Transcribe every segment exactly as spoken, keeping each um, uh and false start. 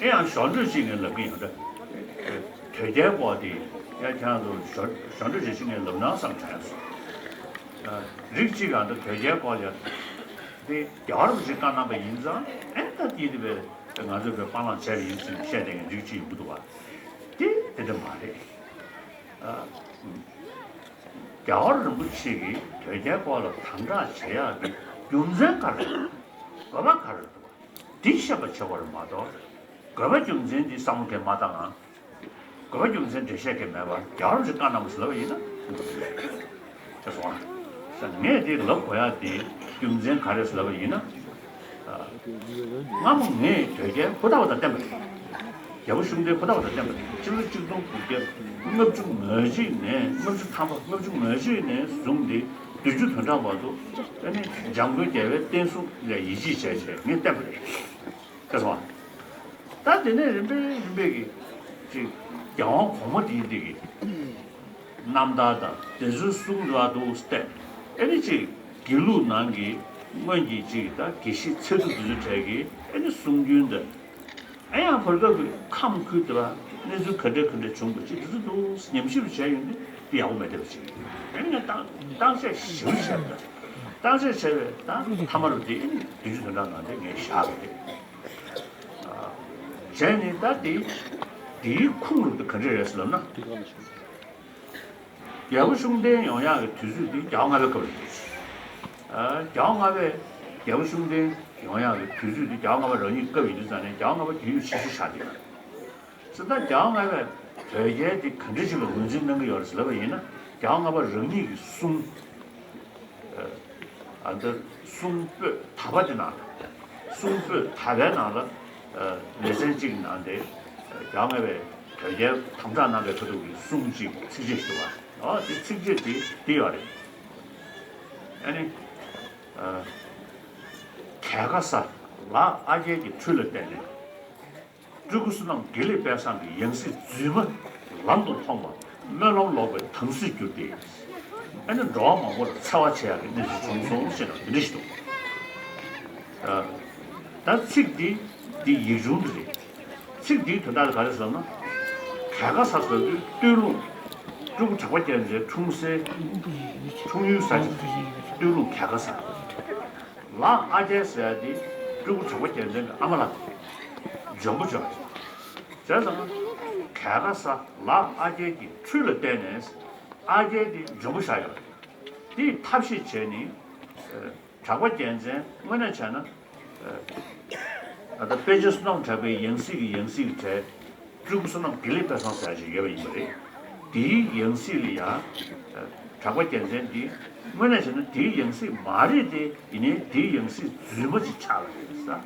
ཨེ་ཡང་ཞོར་འཕྲོས་ཅིག་ངས་ལབ་ཀྱི་ཡོད་ད། དོལ་རྒྱལ་སྐོར་དེ་ཡང་ཁྱེད་རང་ཚོ་ཞོར་ཞོར་འཕྲོས་ཅིག་ངས་ལབ་ན་བསམ་དྲན་སོང་། རིགས་གཅིག་ག་འདི་དོལ་རྒྱལ་སྐོར་ལ་དེ་རྒྱལ་བ་རིན་པོ་ཆེས་བཀའ་གནང་པ་ཡིན་ཙང་ཨེ་ད་དེ་དེ་བས་ང་ཚོས་བས་སྤང་བླང་བྱས་པ་ཡིན་ཟེར་ནས་བཤད་བསྡད་མཁན་རིགས་གཅིག་ཡོང་གི་འདུག་བ། དེ་དེ་འདྲ་མ་རེད། རྒྱལ་བ་རིན་པོ་ཆེ་གིས་དོལ་རྒྱལ་སྐོར་ལ་དམ་དྲག་བྱེད་ཡག་གི་རྒྱུ་མཚན་ག་རེ་རེད། དགོས་པ་ག་རེ་རེད་འདུག་བ། འདི་ཤེས་པ་བྱེད་དགོས་རེད་མ་གཏོགས། དགོས་པ་རྒྱུ་མཚན་འདི་བསམ་བློ་གས་མ་བཏང་ང་། དགོས་པ་རྒྱུ་མཚན་འགྲེལ་བཤད་གས་མེད་པར་རྒྱལ་བ་རིན་པོ་ཆེས་བཀའ་གནང་བ་ཟེར་ལབ་པ་ཡིན་ན། དེ་སོང་ང་། ངས་འདི་ལབ་དགོས་ཡག་འདི་རྒྱུ་མཚན་ག་རེ་ཟེར་ལབ་པ་ཡིན་ན། སྔ་མོ་ངས་དོལ་རྒྱལ་ཧུར་ཐག་པ་དང་བསྟེན་པ་རེད། རྒྱལ་པོ་ཤུགས་ལྡན་ཧུར་ཐག་པ་དང་བསྟེན་པ་རེད། སྤྱི་ལོ་གཅིག་སྟོང་དགུ་བརྒྱ་ལྔ་བཅུ་ང་གཅིག་ནས་ལྔ་བཅུ་ཐམ་པ་ལྔ་བཅུ་ང་གཅིག་ནས་བཟུང་སྟེ་བདུན་ཅུ་དོན་གྲངས་བར་དུ་ཨ་ནི་འཇམ་མགོན་རྒྱལ་བའི་བསྟན་སྲུང་ལ་ཡིད་ཆེས་བྱས་བྱས་ངས་བསྟེན་པ་རེད། ཤེས་སོང་ང་། ད་དེ་ནས་རིམ་པས་རིམ་པས་ཀྱི་ཅིག་རྒྱལ་དབང་གོང་མ་དེ་ཡིན་དེ་གི་རྣམ་ཐར་དང་དེ་ཚོའི་གསུང་ར་འདུག་སྟེ། ཨེ་ནི་ཅིག་དགེ་ལུགས་ནང་གི་སྔོན་གྱི་ཅིག་ད་དགེ་བཤེས་ཚེ་ཐུབ་དེ་ཚོའི་གྲས་ཀྱི་ཨེ་ནི་གསུང་རྒྱུན་དང་། ཨེ་ཡང་བར་སྐབས་ཀྱི་ཁམས་ཁུལ་དེ་ལ་གནས་ཚུལ་ག་འདྲ་ག་འདྲ་བྱུང་པ་ཅིག་དེ་ཚོ་འདུག་ཉམས་ཞིབ་བྱས་ཡོང་དུས་དེ་ཡག་པོ་མེད་བསྡད་པ་ཅིག་ཨེ་ནི་ངས་བཏང་བཏང་བཤད་ཞིབ་བྱས་པ་དང་། བཏང་བཤད་བྱས་པས་ད་ཐ་མ་རུ་དེ་ཨེ་ནི་བདུན་ཅུ་དོན་གྲངས་ནང་དེ་ངས་བཞག་པ་རེད། བྱས་ནས་ད་དེ་དེའི་ཁུངས་ལུགས་དེ་ག་འདྲ་རེད་ཟེར་ལབ་ན། རྒྱལ་པོ་ཤུགས་ལྡན་ཡོང་ཡག་གི་དུས་ཚོད་དེ་རྒྱལ་བ་ལྔ་པའི་སྐབས་རེད། རྒྱལ་བ་ལྔ་པས་རྒྱལ་པོ་ཤུགས་ལྡན་ཡོང་ཡག་གི་དུས་ཚོད་དེ་རྒྱལ་བ་ལྔ་པ་རང་ཉིད་སྐབས་ཡིན་དུས་ཙང་ནས་རྒྱལ་བ་ལྔ་པ་རྒྱུན་ཡོད་ཆེ་ཤོས་ཆགས་བསྡད་ཡོད་རེད། ཟེར་ད་རྒྱལ་བ་ལྔ་པས་དོལ་རྒྱལ་དེ་ག་འདྲ་ཞིག་ལ་ངོས་འཛིན་གནང་གི་ཡོད་རེད་ཟེར་ལབ་པ་ཡིན་ན། རྒྱལ་བ་ལྔ་པ་རང་ཉིད་ཀྱི་གསུང་། ཨ་འདི་གསུང་པོད་དག་པ་དེ་ནང་ལ། གསུང་པོད་དག་པའི་ནང་ལ་ལེ་ཚན་གཅིག་གི་ནང་དེ་རྒྱལ་བ་ལྔ་པས་དོལ་རྒྱལ་དམ་དྲག་གནང་པའི་ཁ་ཐུག་གི་གསུང་གཅིག་ཚིགས་བཅད་ཞིག་འདུག་བ། ཨོ་དེ་ཚིགས་བཅད་དེ་འདི་ཡོད་རེད། ཨ་ནི། གལ་ཁ་ས་ལ་ཨ་རྒྱལ་གྱི་ཁྲུས་ལ་བརྟེན་ནས། སྤྲུལ་སྐུ་བསོད་ནམས་དགེ་ལེགས་དཔལ་བཟང་གི་ཡང་སྲིད་རྫུན་མ་ལམ་དུ་ལྷོངས་པ་སྨོན་ལམ་ལོག་པའི་དམ་སྲིར་གྱུར་ཏེ། ཨ་ནི་འགྲོ་བ་མང་པོར་འཚེ་བ་བྱེད་ཡག་གི་གནས་ཚུལ་བྱུང་སོང་ཞེས་ན་འདི་འདྲ་ཞིག་འདུག་ད་ཚིག་འདི་འདི་ཡིག་ཆུང་འདི་རེད། ཚིག་འདིའི་དོན་དག་ལ་ག་རེ་ཟེར་ན། གལ་ཁ་ས་ཟེར་དུས་སྟོད་ལུང་། སྤྲུལ་སྐུ་གྲགས་པ་རྒྱལ་མཚན་འཁྲུངས་སའི་འཁྲུངས་ཡུལ་ས་ཆ་སྟོད་ལུང་གལ་ཁ་ས། ལ་ཨ་རྒྱལ་ཟེར་ཡ་དེ་སྤྲུལ་སྐུ་གྲགས་པ་རྒྱལ་མཚན་གྱི་ཨ་མ་ལགས། འཇོན་པོ་བྱོས། བྱས་ཙང་། གལ་ཁ་ས་ལ་ཨ་རྒྱལ་གྱི་ཁྲུས་ལ་བརྟེན་ནས་ཨ་རྒྱལ་དེ་འཇོན་པོ་བཞག་ཡོད་རེད། དེའི་ཐབས་ཤེས་བྱས་ནས། གྲགས་པ་རྒྱལ་མཚན་དངོས་གནས་བྱས་ན། ད་ལྟ་དཔེ་ཆ་བསོད་ནམས་གྲགས་པའི་ཡང་སྲིད་ཀྱི་ཡང་སྲིད་ཀྱི་གྲས། སྤྲུལ་སྐུ་བསོད་ནམས་དགེ་ལེགས་དཔལ་བཟང་ཟེར་ཡ་ཞིག་ཡོད་པ་ཡིན་པ་རེད། དེའི་ཡང་སྲིད་ལ་ཡང་། གྲགས་པ་རྒྱལ་མཚན་འདི། དངོས་གནས་བྱས་ན་དེའི་ཡང་སྲིད་མ་རེད་དེ། ཡིན་ནའི་དེའི་ཡང་སྲིད་རྫུན་མ་ཅིག་ཆགས་ལ་རེད་ས།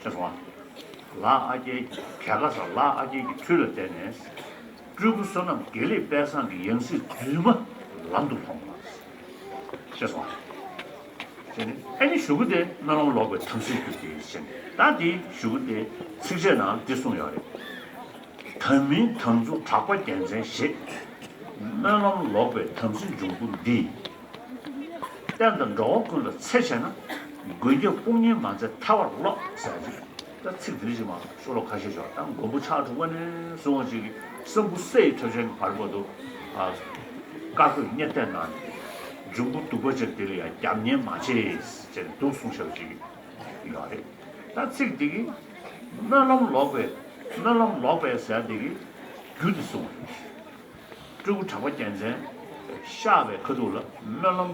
ཤེས་སོང་ཨ། ལ་ཨ་རྒྱལ་གྱི་གལ་ཁ་ས་ལ་ཨ་རྒྱལ་གྱི་ཁྲུས་ལ་བརྟེན་ནས། སྤྲུལ་སྐུ་བསོད་ནམས་དགེ་ལེགས་དཔལ་བཟང་གི་ཡང་སྲིད་རྫུན་མ་ལམ་དུ་ལྷོངས་པ། ཤེས་སོང་ཨ། ཟེར་ནས་ཨ་ནི་གཞུག་གུ་དེ་སྨོན་ལམ་ལོག་པའི་དམ་སྲིར་གྱུར་ཏེ་ཟེར་ནས་ད་དེའི་གཞུག་གུ་དེ་ཚིགས་བཅད་ནང་འདི་གསུངས་ཡོད་རེད། དམ་མིན་དམ་བཅུག་གྲགས་པ་རྒྱལ་མཚན་ཞེས། སྨོན་ལམ་ལོག་པའི་དམ་སྲི་འབྱུང་པོ་འདི། བསྟན་དང་འགྲོ་བ་ཀུན་ལ་འཚེ་བྱས་ན། མགོན་སྐྱབས་དཔུང་གཉེན་མ་མཛད་ཐལ་བར་རློག་ཟེར་ཅིག་ད་ཚིག་འདི་རིགས་ཅིག་མ་ཤོ་ལོ་ཁ་ཤས་ཤོག་ད་མགོན་པོ་ཕྱག་དྲུག་པ་ནས་བཟུང་བ་ཅིག་གི་སྲིན་པོ་གསེར་ཡི་ཐོད་ཅན་གྱི་བར་བར་དུ། ཨ། བཀའ་བསྒོས་གཉེར་གཏད་གནང་ནས། འབྱུང་པོ་གདུག་པ་ཅན་དེ་ལ་ཡང་རྒྱབ་གཉེར་མ་བྱེད་ཅེས་འདུག་གསུངས་བཞག་པ་ཅིག་ཡོད་རེད། ད་ཚིག་འདི་གིས་སྨོན་ལམ་ལོག་པའི་སྨོན་ལམ་ལོག་པའི་ཟེར་འདི་གི་རྒྱུ་འདི་གསུངས་པ་རེད། སྤྲུལ་སྐུ་གྲགས་པ་རྒྱལ་མཚན་ཤར་བའི་ཁ་ཐུག་ལ་སྨོན་ལམ་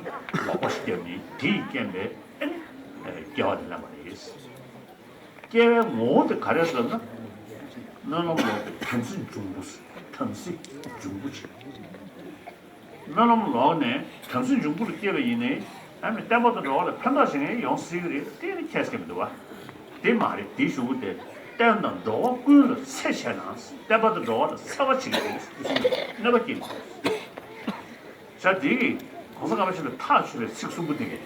ལོག་པ་ཞིག་བརྒྱབ་ནས་དེ་ཡི་རྐྱེན་པས་ཨ་ནི་སྐྱེ་བ་དེ་ལེན་པ་རེད། སྐྱེ་བའི་ངོ་བོ་དེ་ག་རེ་ཟེར་ན། སྨོན་ལམ་ལོག་པའི་དམ་སྲི་འབྱུང་པོ། དམ་སྲི་འབྱུང་པོ་ཆེ། སྨོན་ལམ་ལོག་ནས་དམ་སྲི་འབྱུང་པོ་ལ་སྐྱེས་པ་ཡིན་ནའི་ཨ་ནི་བསྟན་པ་དང་འགྲོ་བ་ལ་ཕན་ཐོགས་བྱེད་མཁན་ཡོང་སྲིད་ཀྱི་རེད་དེ་ནི་ཁྱད་མི་འདུག་བ། དེ་མ་རེད་དེའི་གཞུག་གུ་དེ་བསྟན་དང་འགྲོ་བ་ཀུན་ལ་འཚེ་བྱས་ན་བསྟན་པ་དང་འགྲོ་བ་ལ་འཚེ་བ་བྱེད་ཀྱི་རེད་གསུངས་ནས་གནོད་པ་སྐྱེལ་གྱི་རེད། ས་དེ་གིས་གོང་ས་ལྔ་པ་ཆེན་པོས་ཐག་ཆོད་པའི་ཚིག་གསུམ་པོ་དེ་གིས་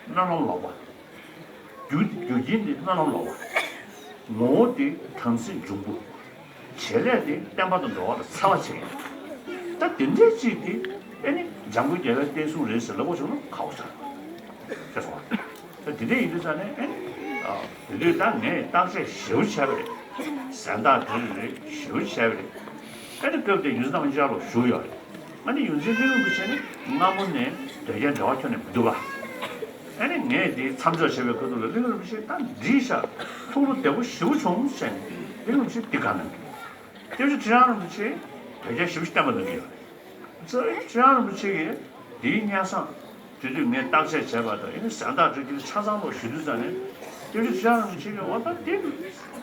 སྨོན་ལམ་ལོག་པ། རྒྱུ་རྒྱུ་རྐྱེན་དེ་སྨོན་ལམ་ལོག་པ། ངོ་བོ་དེ་དམ་སྲི་འབྱུང་པོ། བྱེད་ལས་དེ་བསྟན་པ་དང་འགྲོ་བ་ལ་འཚེ་བ་བྱེད་མཁན། ད་དེ་འདྲའི་གཅིག་དེ་ཨེ་ནི་འཇམ་མགོན་རྒྱལ་བའི་བསྟན་སྲུང་རེད་ཟེར་ལབ་དགོས་བྱུང་ན་ཁག་པོ་ཆགས། ཤེས་སོང་ང་། ད་དེ་འདྲ་ཡིན་དུས་ཙང་ནས་ཨེ་ནི་ཨ་དེ་དུས་ད་ངས་བརྟག་དཔྱད་ཞེ་པོ་བྱས་པ་རེད། གཟེངས་རྟགས་དེ་རེ་རེ་ཞེ་པོ་བྱས་པ་རེད། ཨ་ནི་སྐབས་དེར་ཡོངས་འཛིན་རྣམ་པ་གཉིས་ཆར་ལོག་བཞུགས་ཡོད་རེད། ཨ་ནི་ཡོངས་འཛིན་གླིང་རིན་པོ་ཆེ་ནི་སྔ་མོ་ནས་དོལ་རྒྱལ་འབྲེལ་བ་ཁྱོན་ནས་མི་འདུག་ག་ཨ་ནི་ངས་དེ་མཚམས་འཇོག་བྱས་པའི་ཁ་ཐུག་ལ་གླིང་རིན་པོ་ཆེ་ད་འགྲིག་ཤག་ཐུགས་བློ་བདེ་པོ་ཞེ་པོ་བྱུང་ཟེར་ནས་གླིང་རིན་པོ་ཆེ་འདི་ག་གནང་གི། སྐྱབས་རྗེ་ཁྲི་བྱང་རིན་པོ་ཆེ་དོལ་རྒྱལ་ཞེ་པོ་ཞིག་བསྟེན་པ་གནང་གི་ཡོད་རེད། ཁྲི་བྱང་རིན་པོ་ཆེ་གིས་དེའི་སྙན་སེང་དེ་དུས་ངས་བརྟག་དཔྱད་བྱས་པ་དང་ཨེ་ནི་གཟེངས་རྟགས་སྤྲོད་རྒྱུ་ཆ་ཚང་ལོག་ཞུ་དུས་ཙང་ནས་སྐྱབས་རྗེ་ཁྲི་བྱང་རིན་པོ་ཆེ་གིས་འོ་ད་དེ་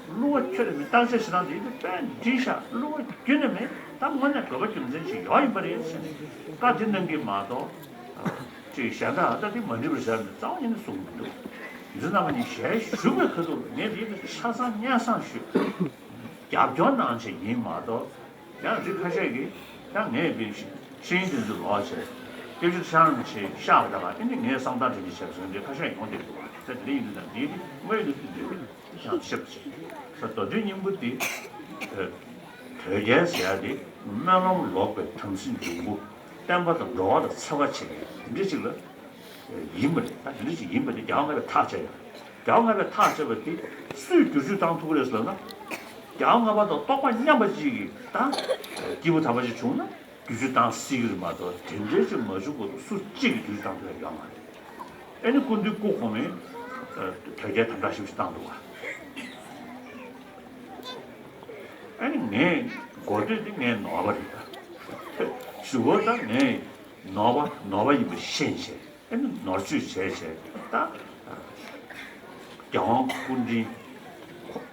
བློ་ཁ་ཁྱོན་ནས་མེད། བརྟག་དཔྱད་བྱེད་སྟངས་དེ་དཔེ་འགྲིག་ཤག་བློ་ཁ་ཁྱོན་ནས་མེད། ད་དངོས་གནས་དགོས་པ་རྒྱུ་མཚན་ཅིག་ཡོད་ཡིན་པ་རེད་ཟེར་ནས་བཀའ་དེ་གནང་གི་མ་གཏོགས་ཅིག་གཟེངས་རྟགས་ད་དེ་མ་འགྲིག་པ་རེད་ཟེར་ནས་རྩ་བ་ཉིད་ནས་གསུང་གི་མི་འདུག་ཡོངས་འཛིན་རྣམ་པ་གཉིས་ཞལ་བཞུགས་པའི་ཁ་ཐུག་ངས་དེ་ཆ་ཚང་སྙན་སེང་ཞུས། རྒྱབ་སྐྱོར་གནང་བྱས་ཡིན་མ་གཏོགས། ཡང་རིགས་ཁ་ཤས་ཀྱིས་ད་ངས་དཔེ་ཤེས་ཡོན་དེ་ཚོ་ལོག་བྱས། སྐྱབས་རྗེ་ཁྲི་བྱང་རིན་པོ་ཆེ་གཤེགས་པ་དང་ཨེ་འདི་ངས་གསང་བདག་དྲིན་ཆེ་བྱས་ཟེར་འདི་ཁ་ཤས་ཡོང་བསྡད་འདུག་བ། ད་དེ་འདྲ་ཡིན་དུས་ད་འདི་དངོས་ཡོད་དུ་འདུག་ཡང་ཤེས་པ་བྱས། ད་མདོ་དོན་སྙིང་པོ་འདི་དོལ་རྒྱལ་ཟེར་ཡ་དེ་སྨོན་ལམ་ལོག་པའི་དམ་སྲི་འབྱུང་པོ་བསྟན་པ་དང་འགྲོ་བ་ལ་འཚེ་བ་བྱེད་མཁན་འདི་འདྲ་ཅིག་ལ། ཡིན་པ་རེད། ད་དེ་འདྲ་ཞིག་ཡིན་པ་རེད། རྒྱལ་བ་ལྔ་པས་ཐག་བཅད་ཡོད་རེད། རྒྱལ་བ་ལྔ་པས་ཐག་བཅད་པ་དེ་སུས་བསྒྱུར་བཅོས་བཏང་ཐུབ་ཀྱི་རེད་ཟེར་ན། རྒྱལ་བ་ལྔ་པ་དང་རྟོགས་པ་མཉམ་པ་ཅིག་གིས་ད་སྐྱེས་བུ་དམ་པ་ཞིག་བྱུང་ན་བསྒྱུར་བཅོས་བཏང་སྲིད་ཀྱི་རེད་མ་གཏོགས་དེ་འདྲའི་ཅིག་མ་བྱུང་བར་དུ་སུ་གཅིག་གིས་བསྒྱུར་བཅོས་བཏང་ཐུབ་ཡ་ཡོད་མ་རེད། ཨེ་ནི་སྐུ་མདུན་སྐུ་གོང་མས་དོལ་རྒྱལ་དམ་དྲག་ཞིབ་ཞིག་བཏང་འདུག་བ། ཨེ་ནི་ངས་གོ་ཐོས་དེ་ངས་ནོར་བ་རེད་ད། གཞུག་གུ་ད་ངས་ནོར་བ་ནོར་བ་ཡིན་པ་ཤེས་བྱས། ཨེ་ནི་ནོར་བཅོས་བྱས་བྱས་ད། རྒྱལ་དབང་སྐུ་ཕྲེང་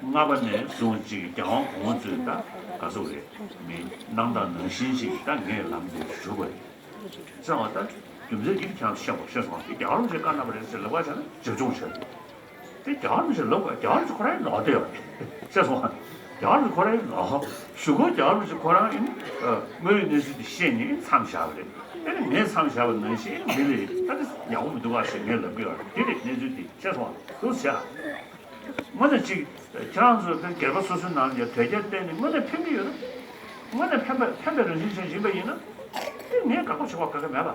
ལྔ་པ་ནས་བཟུང་ཅིག་རྒྱལ་དབང་གོང་མ་ཚོས་ད་ག་ཚོད་རེད་མི་གནང་སྟངས་ནང་བཞིན་ཅིག་ད་ངས་ལམ་དེ་ཞུགས་པ་རེད། ཟེར་བ་ད་རྒྱུ་མཚན་འདི་ཁྱེད་རང་ཤེས་དགོས་ཤེས་སོང་དེ་རྒྱལ་བ་རིན་པོ་ཆེས་བཀའ་གནང་བ་རེད་ཟེར་ལབ་པ་བྱས་ན་རྒྱབ་ལྗོངས་བྱས་འདུག་དེ་རྒྱལ་བ་རིན་པོ་ཆེ་ལབ་དགོས། རྒྱལ་བ་རིན་པོ་ཆེ་ཁོ་རང་ཡང་ནོར་བསྡད་ཡོད་རེད། ཤེས་སོང་ཨ། རྒྱལ་བ་རིན་པོ་ཆེ་ཁོ་རང་ཡང་ནོར། གཞུག་གུ་རྒྱལ་བ་རིན་པོ་ཆེ་ཁོ་རང་ཡིན་དངོས་ཡོད་གནས་ཚུལ་དེ་ཤེས་ནས་མཚམས་བཞག་པ་རེད། ཨེ་ནི་ངས་མཚམས་བཞག་པ་ནང་བཞིན་ཨེ་ནི་མི་ལ་ད་དེ་ཡག་པོ་མི་འདུག་ཨ་ཞེས་ངས་ལབ་ཀྱི་ཡོད་རེད། དེ་རེད་གནས་ཚུལ་དེ་ཤེས་སོང་ཨ། འདུག་བྱས་ཨ། དངོས་གནས་ཅིག་ཁྱེད་རང་ཚོ་དེ་སྒེར་པ་སོ་སོའི་ནང་ལ་ཡང་དོལ་རྒྱལ་བསྟེན་ནས་དངོས་གནས་ཕན་གྱི་ཡོད་ན། དངོས་གནས་ཕན་པ་ཕན་པའི་རང་བཞིན་ཅན་ཡིན་པ་ཡིན་ན། དེ་ངས་དགག་པ་བྱེད་དགོས་ག་གེ་མེད་པ།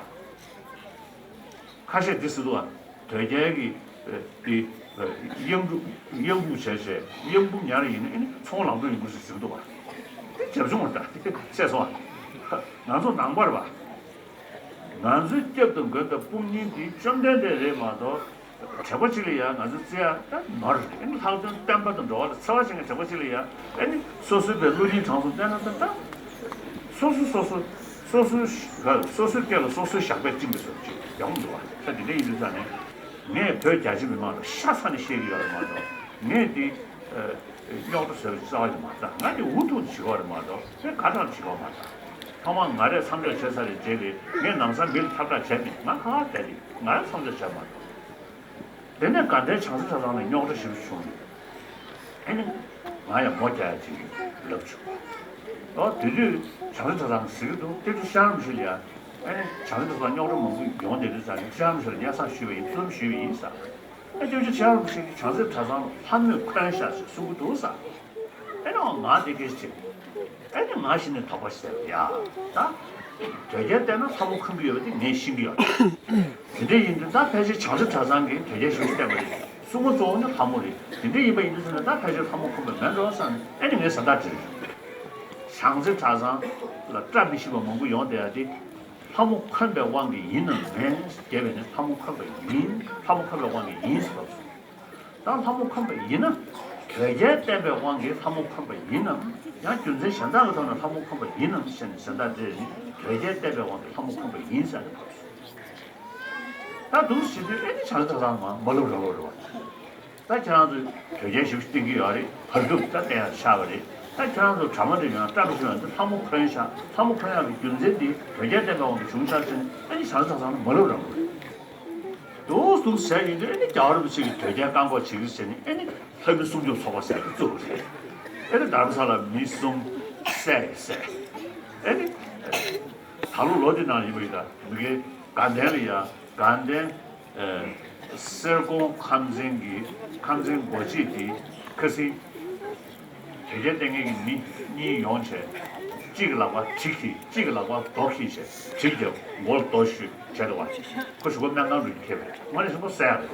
ཁ་ཤས་འདི་ཟེར་འདུག་བ། དོལ་རྒྱལ་གྱི་ཨེ་འདི་ཨེ་གཡང་འབུ་གཡང་འབུ་བྱས་བྱས་གཡང་འབུ་ཉར་ཡིན་ན་ཨེ་ནི་ཚོང་ལམ་འགྲོ་ཡིན་དགོས་ཟེར་ཟེར་འདུག་བ། འདི་རྒྱབ་ལྗོངས་རེད་ད་ཤེས་སོང་བ། ང་ཚོ་ནང་པ་རེད་བ། ང་ཚོའི་སྐྱབས་དང་མགོན་དང་དཔུང་གཉེན་འདི་བཅོམ་ལྡན་འདས་རེད་མ་གཏོགས། དྲེགས་པ་གཅིག་ལ་ཡང་ང་ཚོ་བརྩི་ཡ་ད་ནོར་རེད། ཨེ་ནི་ལྷག་དོན་བསྟན་པ་དང་འགྲོ་བ་ལ་འཚེ་བ་བྱེད་མཁན་དྲེགས་པ་གཅིག་ལ་ཡང་ཨེ་ནི་སོ་སོའི་བའི་བློ་སྙིང་བྲང་གསུམ་བསྟན་ན་ད་ད། སོ་སོ་སོ་སོ་སོ་སོའི་སོ་སོའི་སྐེ་ལ་སོ་སོའི་ཞགས་པས་བཅིངས་པའི་བཟོ་ཅིག་ཡོང་འདུག་བ། ད་དེ་འདྲ་ཡིན་དུས་ཙང་ནས་ངས་བོད་རྒྱ་ཆེ་མི་མང་ལ་ཤ་ཚ་ནས་བཤད་ཀྱི་ཡོད་རེད་མ་གཏོགས་ངས་འདི་རྙོག་དྲ་བཟོས་པའི་རྩ་བ་ཡིན་མ་རེད། ད་ང་འདི་འུ་ཐུག་བྱེད་ཀྱི་ཡོད་རེད་མ་གཏོགས་ངས་དགའ་དྲགས་བྱེད་ཀྱི་ཡོད་མ་རེད། ད་ཐོག་མར་ང་རས་མཚམས་འཇོག་བྱས་ཚར་བའི་རྗེས་ལ་ངས་ནམ་སང་མི་ལ་ཁྱབ་བསྒྲགས་བྱས་མེད། ང་ག་བ་བསྡད་དེ་ང་རས་མཚམས་འཇོག་བྱས་མ་གཏོགས། དེ་ནས་དགའ་ལྡན་བྱང་རྩེ་གྲྭ་ཚང་ནས་རྙོག་དྲ་ཞེ་པོ་བྱུང་ནས། ཨེ་ནི། ང་ཡང་མོ་རྒྱག་ཡ་ཅིག་ལབ་བྱུང་། ཨོ་དེ་དུས་བྱང་རྩེ་གྲྭ་ཚང་ཟེར་གྱི་འདུག་སྐྱབས་རྗེ་ཁྲི་བྱང་རིན་པོ་ཆེ་ལ་ཡ། ཨེ་ནི་བྱང་རྩེ་གྲྭ་ཚང་རྙོག་དྲ་མང་པོ་ཡོང་བསྡད་དུས་ཙང་ནས་ཁྲི་བྱང་རིན་པོ་ཆེ་ལ་སྙན་སེང་ཞུས་པ་ཡིན། བསུ་ལམ་ཞུས་པ་ཡིན་ཟེར། ཨེ་སྐྱབས་རྗེ་ཁྲི་བྱང་རིན་པོ་ཆེ་གིས་བྱང་རྩེ་གྲྭ་ཚང་ལ་ལྷ་མོས་འཁོན་ཤག་ཅེས་གསུང་གི་འདུག་ཟེར། ཨེ་ནི་ང་དེ་སྐད་ཆ་དྲིས། ཨེ་ནི་ང་གཞི་ནས་དོགས་པ་ཞིག་ཟེར་ཡ། ད། དོལ་རྒྱལ་བསྟེན་ན་ལྷ་མོ་འཁོན་གྱི་ཡོད་པ་དེ་ངས་ཤེས་ཀྱི་ཡོད། དེ་འདྲ་ཡིན་དུས་ད་ཕལ་ཆེར་བྱང་རྩེ་གྲྭ་ཚང་གིས་དོལ་རྒྱལ་ཞེ་པོ་བསྟེན་པ་རེད། སྲུང་མ་གཙོ་བོ་ནི་ལྷ་མོ་རེད། དེ་འདྲ་ཡིན་པ་ཡིན་དུས་ཙམ་ནས་ད་ཕལ་ཆེར་ལྷ་མོ་འཁོན་པ་མེད་འགྲོ་བསམ་ནས་ཨེ་ནི་ངས་གཟེངས་རྟགས་སྤྲད་རེད། བྱང་རྩེ་གྲྭ་ཚང་ལ་བཀྲ་མི་ཤིས་པ་མང་པོ་ཡོང་བསྡད་ཡ་དེ། ལྷ་མོ་འཁོན་པའི་དབང་གིས་ཡིན་ནམ་མིན་ཞེས་པས་ནི་ལྷ་མོ་འཁོན་པ་ཡིན། ལྷ་མོ་འཁོན་པའི་དབང་གིས་ཡིན་ཟེར་བ། ད་ལྷ་མོ་འཁོན་པ་ཡིན་ན། དོལ་རྒྱལ་བསྟེན་པའི་དབང་གིས་ལྷ་མོ་འཁོན་པ་ཡིན་ནམ། ཡང་རྒྱུ་མཚན་གཞན་དག་གི་ཐོག་ནས་ལྷ་མོ་འཁོན་པ་ཡིན་ནམ་ཞེས་ནས་གཟེངས་རྟགས་སྤྲད་ནས་དོལ་རྒྱལ་བསྟེན་པའི་དབང་གིས་ལྷ་མོ་འཁོན་པ་ཡིན་ཟེར་ནས་ཕབ་སོང་། ད་འདུག་སེ་བྱེད་དུས་ཨེ་ནི་བྱང་རྩེ་གྲྭ་ཚང་མ་མ་ལབ་རང་ལོག་རེད་བ། ད་ཁྱེད་རང་ཚོས་དོལ་རྒྱལ་ཞེ་པོ་བསྟེན་གྱི་ཡོད་རེད། བར་སྐབས་ད་བསྟེན་ཡག་ཆགས་པ་རེད། ད་ཁྱེད་རང་ཚོ་གྲྭ་མ་འདྲ་ཡོང་བཀྲ་མི་ཤིས་པ་འདི་ལྷ་མོ་འཁོན་ཤག་ལྷ་མོ་འཁོན་ཡག་གི་རྒྱུ་མཚན་འདི་དོལ་རྒྱལ་བསྟེན་པའི་དབང་གིས་བྱུང་ཤག་ཟེར་ནས་ཨེ་ནི་བྱང་རྩེ་གྲྭ་ཚང་མ་མ་ལབ་རང་ལོག་རེད། འདུག་འདུག་ཟེར་ཡིན་དུས་ཨེ་ནི་རྒྱལ་བ་རིན་པོ་ཆེ་གིས་དོལ་རྒྱལ་བཀག་འགོག་བྱེད་ཀྱི་ཟེར་ནས་ཨེ་ནི་ལྷ་མི་སྲུང་སྐྱོབ་ཚོགས་པ་ཟེར་གྱི་བཙུགས་རེད། ཨེ་ནི་དྷ་རམ་ས་ལ་མི་གསུམ་བསད་བསད། ཨེ་ནི་ད་ལོ་ལོ་འདི་ནང་ཡིན་པ་ཡིན་ད་མི་གའི་དགའ་ལྡན་ལ་ཡ་དགའ་ལྡན་གསེར་ཀོང་ཁམས་ཚན་གྱི་ཁམས་ཚན་སྒོ་འབྱེད་དེ་ཁ་སང་། དོལ་རྒྱལ་བསྟེན་མཁན་གྱི་མི་གཉིས་ཡོང་བྱས། གཅིག་གི་ལག་པ་གྲི་འཁྱེར། གཅིག་གི་ལག་པ་རྡོ་འཁྱེར་བྱས་གྲི་བརྒྱབ། མགོ་ལ་རྡོ་གཞུས་བྱས་འདུག་བ། ཁོ་གཞུག་གུ་སྨན་ཁང་འགྲོ་རྒྱུ་ཁེལ་བས་དངོས་གནས་ཤིན་ཏུ་བསད་ཡག་རེད།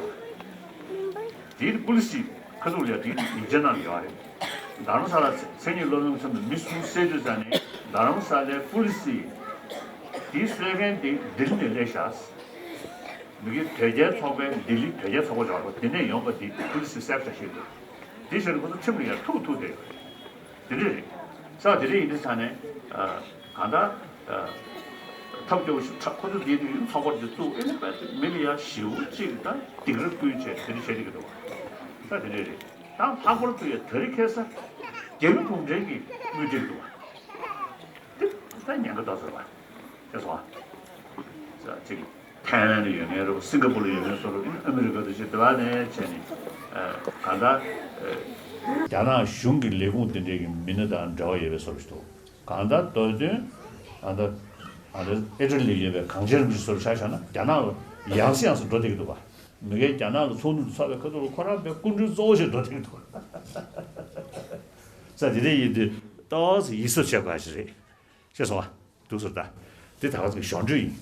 དེའི་པུ་ལི་སི་ཁ་ཐུག་ལ་ཡ་དེའི་ཡིག་ཆ་ནང་ལ་ཡོད་རེད། རྡ་རམ་ས་ལ་མཚན་ཉིད་སློབ་གཉེར་ཚོགས་པའི་མི་གསུམ་བསད་དུས་ཙང་ནས་རྡ་རམ་ས་ལའི་པུ་ལི་སི་དེ་གསོད་མཁན་དེ་ལྡི་ལི་ནས་སླེབས་ཤག་མི་གི་དོལ་རྒྱལ་ཚོགས་པའི་ལྡི་ལི་དོལ་རྒྱལ་ཚོགས་པ་འབྱོར་བ་དེ་ནས་ཡོང་པ་དེ་པུ་ལི་སི་གསལ་པོ་ཆགས་ཤིག་འདུག་དེ་བཞིན་ཁོ་ཚོ་ཁྲིམས་ལ་ཡང་ཐུག་ཐུག་དེ་དེ་འདྲས་རེད། ས་དེ་འདྲས་ཡིན་དུས་ཙང་ནས་གང་ལྟར་ཐབས་སྐྱོ་པོ་ཞིག་ཁོ་ཚོ་དེ་དུས་ཡུན་ཚོགས་པར་དེ་བཙུགས་ཨེ་ནི་པས་མི་ལ་ཡང་ཞེ་པོ་ཅིག་ད་སྡིགས་ར་བསྐུལ་བྱས་དེ་འདྲས་བྱས་བསྡད་ཀྱི་འདུག་ས་དེ་འདྲས་རེད། ད་ལྷག་པར་དུ་ཡང་དེ་རིང་ཁ་སང་རྒྱ་མི་གུང་ཁྲན་གྱིས་དམུལ་བསྡད་ཀྱི་འདུག་བ། དེ་ད་ཉེན་ཁ་ཏོག་ཙམ་རེད་བ། ཤེས་སོང་ཨ། ཅིག་ཐའེ་ཝན་ལ་ཡོད་མཁན་རེད་བ། སིང་ག་པུར་ལ་ཡོད་མཁན་སོགས་རེད། ཨ་མི་རི་ཀ་དང་ཅིག་དེ་བ་ནས་བྱས་ནས་གང་ལྟར་རྒྱ་ནག་གཞུང་གི་ལས་ཁུངས་དེ་འདྲས་ཀྱི་མི་སྣ་དང་འབྲེལ་བ་ཡོད་པའི་བཟོ་འདྲ་ཞིག་འདུག་གང་ལྟར་མདོ་དོན་གང་ལྟར་གང་ལྟར་ཨི་ཊ་ལི་ལ་ཡོད་པའི་གངས་ཅན་རིན་པོ་ཆེ་སོགས་ཆ་བཞག་ན་རྒྱ་ནག་ལ་ཡང་སེ་ཡང་སེ་འགྲོ་བསྡད་ཀྱི་འདུག་བ། མི་སྒེར་རྒྱ་ནག་གི་ཚོགས་འདུ་ཚོགས་པའི་ཁ་ཐུག་ལ་ཁོ་རང་དཔེ་སྐུ་མགྲོན་གཙོ་བོ་ཞིག་འགྲོ་བསྡད་ཀྱི་འདུག་ས་དེ་འདྲས་ཡིན་དུས་ཏོག་ཙམ་ཡིད་གཟབ་བྱེད་དགོས་ཞིག་རེད། ཤེས་སོང་བ། འདུག་ཟེར་ད། དེ་ད་ག་ཚོད་ཞོར་འཕྲོས་ཡིན།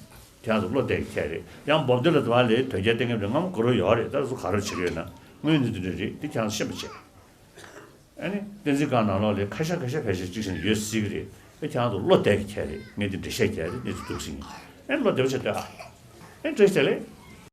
ཁྱེད་རང་ཚོ་བློ་གཏད་ཀྱི་ཁྱད་རེད། ཡང་འབོམ་སྡེ་ལ་དེ་བ་ལས་དོལ་རྒྱལ་བསྟེན་མཁན་རེད། ང་མ་གོ་རོགས་ཡོད་རེད། ད་ཚོ་ག་རེ་བྱེད་ཀྱི་ཡོད་ན་དངོས་གནས་དེ་འདྲ་རེད། དེ་ཁྱེད་རང་ཚོ་ཤེས་པ་བྱེད། ཨ་ནི་བསྟན་འཛིན་སྒང་ནང་ལོགས་ལས་ཁ་ཤས་ཁ་ཤས་ཕལ་ཆེར་གཅིག་བྱས་ནས་ཡོད་སྲིད་ཀྱི་རེད། ཨེ་ཁྱེད་རང་ཚོ་བློ་གཏད་ཀྱི་ཁྱད་རེད། ངས་དེ་འགྲེལ་བཤད་རྒྱག་རེད། གནས་ཚུལ་འདུག་ཟིན་ཡིན། ཨེ་བློ་གཏད་པ་བྱེད་ལྟོས་ཨ། ཨེ་འགྲེལ་བཤད་ལས།